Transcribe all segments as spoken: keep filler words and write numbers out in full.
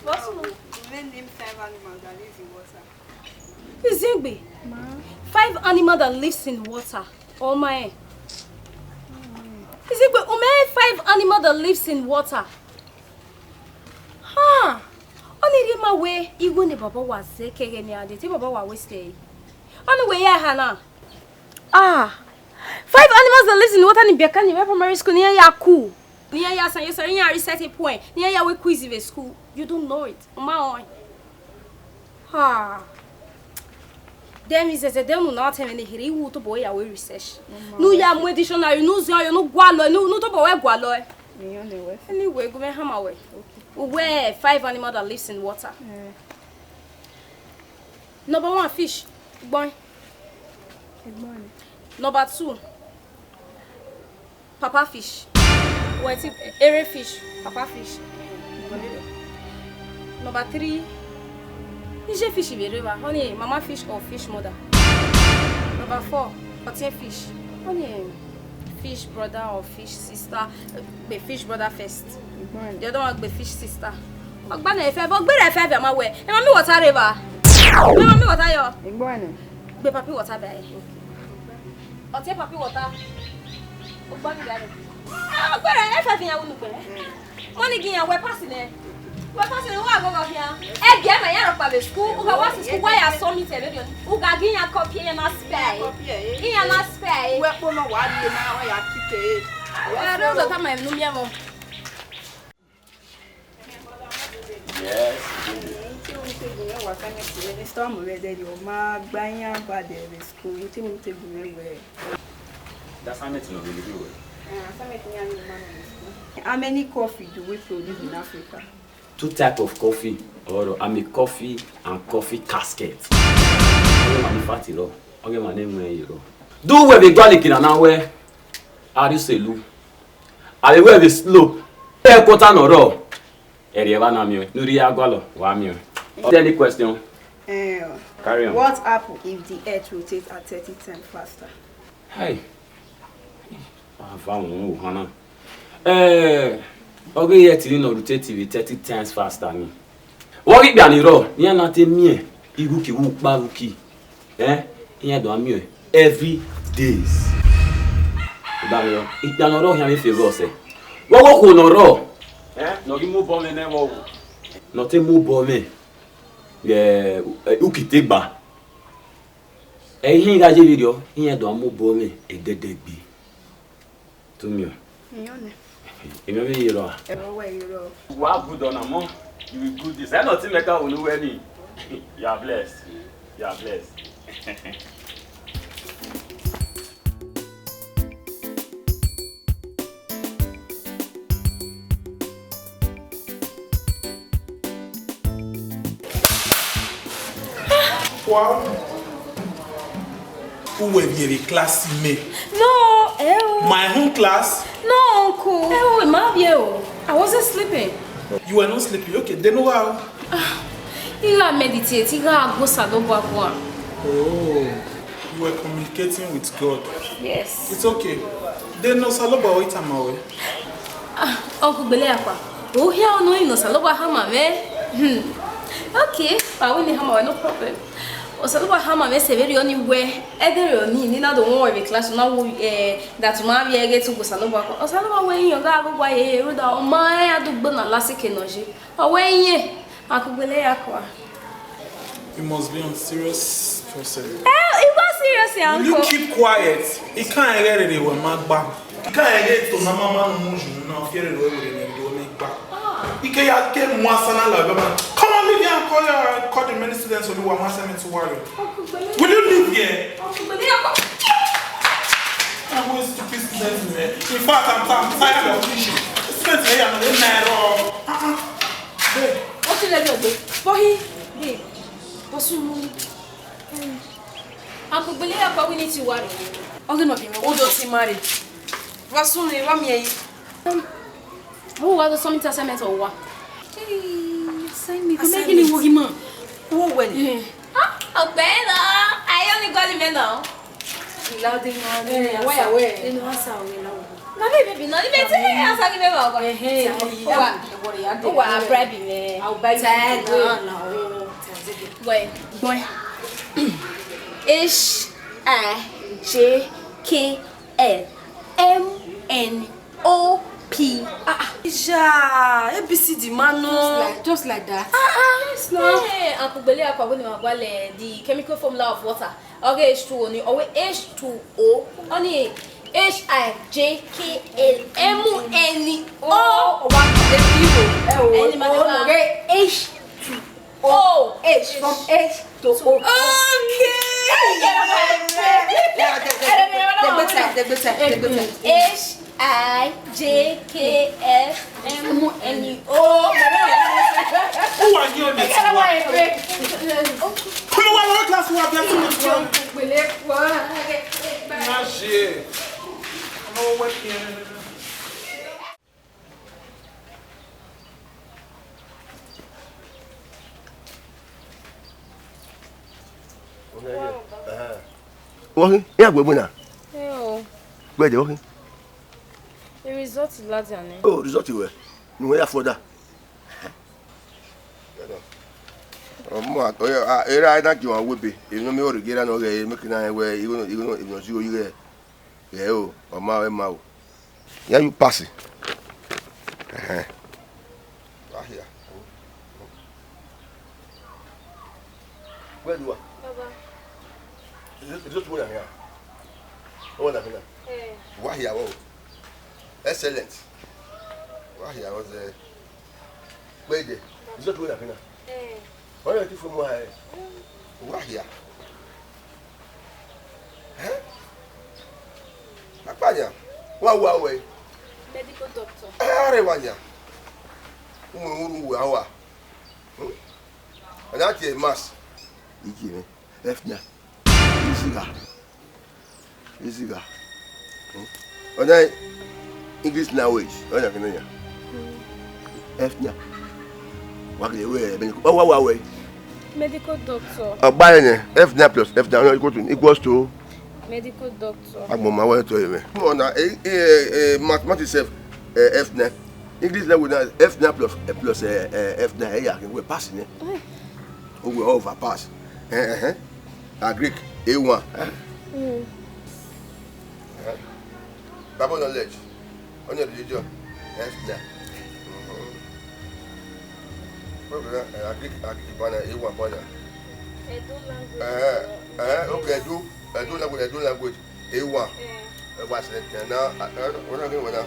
What's wrong? You may name five animals that lives in water. Izegbe. Ma. Five animals that lives in water. Oh my. Izegbe, u ma five animals that lives in water. Ha. Ọni rhie ma wẹ igho ne baba wa zẹ kẹghẹ ne a dẹ, te baba wa waste ẹre. Ọni wẹ ya ha na. Ah. Five animals that lives in water ni biẹka ni vbe primary school ni iran ya ku. Ne iran ya san ye sẹ, ne iran recite poem, ne iran ya wẹ quiz vbe school. You don't know it. U ma rẹn. Ha. Dem is as a dem na tell me here, u tobọ ya wẹ research. Ne u ya mu dictionary, ne u zẹ ọyọ, ne u gualọ, ne u, ne u tobọ wẹ gualọ. Anyway, gu mwẹ hama wẹ. Uwẹ five animals that lives in water. Eh. Number one, fish. Gbọn. Number two, papa fish. Wẹ ti ere fish, papa fish. Number three, iye fish vbe rre evba, ọni mama fish or fish mother. Number four, ọtiẹn fish, ọni fish brother or fish sister, gbe fish brother first. The other one gbe fish sister. Ọgba na efe, ọgbe rẹ efe vbe ma wẹ. Ẹ ma mi water rre evba. Ẹ ma mi water yọ. Gbe papi water bẹ. Ọtiẹn papi water. Ọgba ni gare. Ọgbe rẹ efe vbe ya unu gbe. Wọ́n ní kí yan wẹ pass nẹ. Wẹ pass nẹ, wọ́n àgọ́gọ́ fi hàn. Ẹ gẹ̀ mẹ́ yàrá pàbẹ school, uga wá sí school, wá yà submit ẹ̀ lórí ọ̀nì. Uga kí yan copy ẹ̀ yẹn na spell ẹ̀. Kí yan na spell ẹ̀. Wẹ kpó náà wà á lè máa wá yà kíkẹ́. Ẹ rẹ ọ̀dọ̀ tá màá nù mí ẹ̀ mọ́. Yes. Ẹ wá sá mẹ́tì rẹ ní sọ́ọ̀mù rẹ dẹ́rì, ọ máa gbá yín àbàdẹ rẹ school, tí mo tẹ gùn rẹ wẹ̀. That assignment no really do well. Assignment ni a ní ma ní school. How many coffee do we produce in Africa? Two type of coffee, or I'm a coffee and coffee casket. Ọghe ma ni fat rọ, ọghe ma ne ẹmwẹ ye rọ. Do we be gbaliki na na wẹ, Ariselu. Avbe wẹ vbe slope, headquarter nọ rrọọ, ẹrriẹ vba na miẹn, ne u rhie ya gualọ, wa miẹn. Is there any question? Eh, carry on. What happen if the earth rotates at thirty times faster? Hey, ava wọn wo hana. Eh, ọghe earth ni nọ rotate vbe thirty times faster ni. Vbe ọghe ikpia ni rrọọ, iran na te miẹn igho uki, igho ukpa, igho uki. Eh, iran do miẹn every days. Iba rrọọ, ikpia ne ọ rrọọ khian vbe favour ọsẹ. Vbe ọghe okhuo ne ọ rrọọ, eh, ne ọ ghi mu obọ mwẹ nẹ vbe ọvbo. Ne ọ te mu obọ mwẹ, eh, uki te gba. Ẹ i hin gha ye vberriọ, iran do mu obọ mwẹ ẹdẹdẹgbe. To miẹn. Iyọn nẹ. Emwi ọvbehe ye rrọọ a? Ẹvbo wẹ ye rrọọ. Wa good on amọ, you will good this. Ẹ nọ te mẹ ka wo ne uwẹ ni. You are blessed. You are blessed. Wow. Uwẹ vbiẹ vbe class mẹ? No, eh o. My own class? No, uncle. Eh o, I ma vbiẹ o. I wasn't sleeping. You were not sleeping. Okay, then what? Ah, I gha meditate, I gha gbe Osanobua guan. Oh, you were communicating with God. Yes. It's okay. Then Osanobua ọ i tama wẹ. Ah, uncle Gbeleakpa, u khian ọnii ne Osanobua hama mwẹ. Hmm. Okay, I will hama wẹ, no problem. Osanobua hama mwẹ sẹ vberriọ ni wẹ, ẹdẹrriọ ni, ne I na do wọn ruẹ vbe class, na wu, eh, that ma vbiẹ ghe te u gbe Osanobua guan. Osanobua wẹ iran gha ghe uwa ye, rhunmwuda ọ ma rẹn a do gbe na la sẹ eke ne ọ ye. Ọ wẹ iran, uncle Gbeleakpa. You must be a serious person. Eh, I was serious, yeah, uncle. Will you keep quiet? I can't hear the word, my bad. I can't hear it to my mama no more, you know, fear the word, you know, make back. Ah. Ike ya ke mu asana la baba. Come on, leave here and call your, call the many students who want assignment to worry. Will you leave here? I want stupid students in there. In fact, I'm, I'm tired of teaching. Students here are not in there. Uh-uh. Babe. What you let me do? Boy, babe. What's your money? Uncle Gbeleakpa, we need to worry. Okay, no, babe. Odo ti marry. What's your money? What me? Who was the summit assignment or what? Hey, assignment. Assignment. Wo gi ma. Wo wẹ ni? Eh. Ah, ọgbẹn lọ. Ayé ni gọlí mẹ náà. Ìlà òde ni wọn. Eh, wáyà wẹ. Ẹni wọn sá òun náà wò. Na me baby na, ibe te ya sa ki me ba owa. Ehe, owa, owa bribe me. I'll buy you. Thank you. Well, boy. H I J K L M N O P. Ah, ah. Yeah, A B C D man, no. Just like, just like that. Ah, ah. Yes, no. Hey, Uncle Bele akwa wini magwale the chemical formula of water. Okay, H two O ni, owe H two O. Oni H I J K L M N O. Owa, the people. Eh, oh, Any oh, no, madam? Okay, H two O. Oh, H from H to O. Okay. They better, they better, they better. H I J K F M N O. Who are you, Miss? Kúlú wà lọ́wọ́ class wa bí a ti mọ̀ fún wa. Má ṣe. Ọmọ owó kí ẹ. Wọ́n kí, ẹ yà gbogbo náà. Ẹ o. Gbẹ̀dẹ̀ wọ́n kí. The result ladian. Oh, result wẹ̀. Ni wọ́n yà fọ́dà. Ọmọ, ọyọ, a, era ena gi wan webe, emwi ne ọ miẹn ọrhie ghe era nọ ghẹ, emekina wẹ, igho, igho, emwi nọ zigho yi ghẹ, ghẹ o, ọ ma, ọ ma o. Ya yu pass. Ẹhẹn. Wa hia. Where do you are? Baba. Is it, is it where I am? Oh, na, na. Eh. Wa hia, oh. Excellent. Wa hia, oh, the Kpẹdẹ, is it where I am? Eh. Why you from where? Wa hia. Eh? Akpanya, wa wa wẹ. Medical doctor. Are wa nya. Umu uru wa wa. Hmm? And that is mass. Iki me. F nya. Isiga. Isiga. Hmm? Ọna English language. Ọna kene ya. F nya. Wa kele we medical. Wa wa wa we. Medical doctor. Ọgba ẹnẹ, F nya plus F nya, ọna equal to, equals to. Medical doctor. Agbọn ma wẹ tọ yẹ mẹ. Ọna, eh, eh, eh, mathematics self, eh, F nya. English language na F nya plus, eh, plus, eh, eh, F nya, eh, ya, we pass nẹ. Eh. O we over pass. Eh, eh, eh. Agric, A one. Eh. Mm. Eh. Bible knowledge. Onye religion. F nya. Mhm. Problem, eh, Agric, Agric bana, A one bana. Edo language. Eh, eh, okay, Edo, Edo language, Edo language, A one. Eh. Eh, what's it? Eh, now, eh, eh, what am I going with now?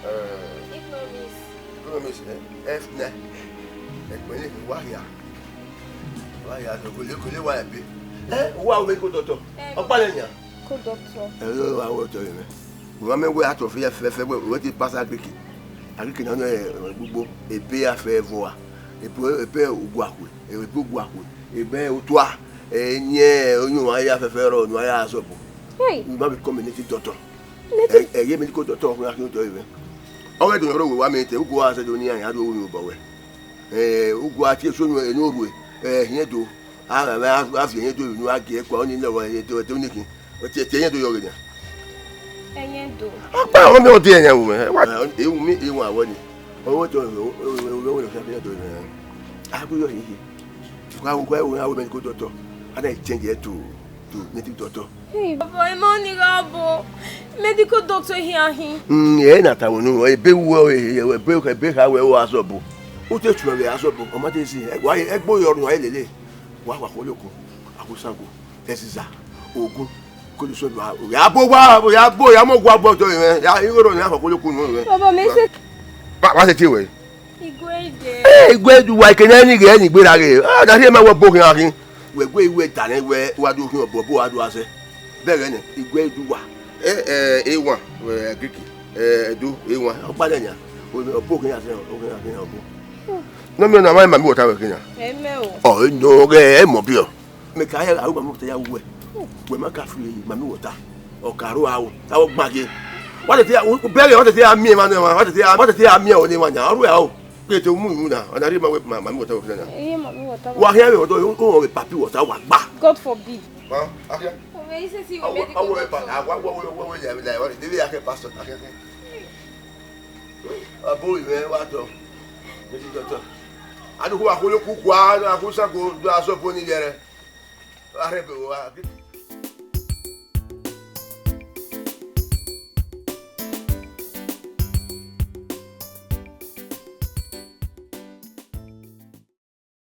Eh, Economics. Economics, eh? F nya. Eh, when you wa hia. Wa hia, so go le, go le wa ebe. Eh, wa we go doctor. Eh, ọkpa le nya. Go doctor. Eh, wa we doctor yẹn. Wẹ ma mẹ wẹ a tọ fẹ fẹfẹ wẹ, wẹ te pass Agric. Agric na nọ, eh, gbogbo, ebe a fẹ vọ a. Ebe, ebe uguakhue, ebe uguakhue, ebe otua, eh, ẹyẹn, oyunmwu a ya fẹfẹ rrọọ, oyunmwu a ya zọbọ. Hey. You ma become a native doctor. Native. Eh, eh, ye medical doctor, ọkùnrin akínyìn doctor yìí. Ọwọ́ ẹ̀dùn yọrọ òwe wa mi tẹ, ugu a sẹ do ní àyàn àdó oyún bọ̀ wẹ̀. Eh, ugu a ti èso oyún ẹ̀yìn òru ẹ̀, eh, ẹ̀yìn ẹ̀dọ̀. A, a, a, a fi ẹyin do inu a gie kua, ọni lẹ wa ẹyin do, ẹdẹ unikin. Ọtẹ, ẹtẹ ẹyin do yọ ghe nian. Ẹyin do. Ọkpa ọmọ mi ọdẹ ẹyin wo mẹ. Wa, ewu mi, ewu awọ ni. Ọwọ tó, ọwọ, ọwọ, ọwọ, ọwọ, ọwọ. Agbo yọ yeye. Wa wo, wa wo, wa wo medical doctor. Ana change it to, to native doctor. Hey, baba, ẹ ma ni gha bo medical doctor hia hin. Mm, ẹ na ta wonu, ebe wo, ebe, ebe kha wẹ o azọbo. O te tuẹ vbe azọbo, ọ ma te si, ẹ wa, ẹ gbo yọ run a lele. Wa wa kholo ko, ago sango, ẹziza, ogun, ko le so do a, ya bo wa, ya bo, ya mo gua bo do yẹn, ya igoro ni a kholo ko nu yẹn. Baba, me se. Ba, ba se ti we. Igwe ide. Eh, igwe du wa ke na ni ge ni gbe ra ge. Ah, da se ma wo bo khin akhin. Wẹ gbe iwe ta nẹ wẹ wa do khin ọbọ, bọ wa do azẹ. Bẹghe nẹ, igwe du wa. Eh, eh, A one, wẹ Greek, eh, Edo, A one. Ọkpa nẹ nia. O, ọbọ khin azẹ, o khin akhin ọbọ. No, mi na ma ma mi wọta wẹ khin na. Ẹ mẹ o. Ọ, no, ge, ẹ mọ bi ọ. Mẹ ka ya, a ru ma mi wọta ya wẹ. Wẹ ma ka fi ma mi wọta. Ọ ka ru aro. Ta wọ gba ye. Wa tete ya, u, u bẹghe, wa tete ya miẹn emwa nọ, wa tete ya, wa tete ya miẹn ọnẹ emwa nia. Ọ ru aro. Kete mu iwu na, ọna rhie ma wẹ ma, ma mi wọta wẹ na. Iye ma mi wọta wẹ. Wa khian vbe ọdọ, o, o, vbe papi wọta wa gba. God forbid. Ma, a khian. Isisi wẹ medical doctor. Awa wọ wọ wọ ya la wa de ya ke pastor akẹkẹ. Abo iwe wa tọ. Medical doctor. Aduku wa kholo ku kua, a ku sa ko do aso bo ni yẹrẹ. Arhẹ be wa.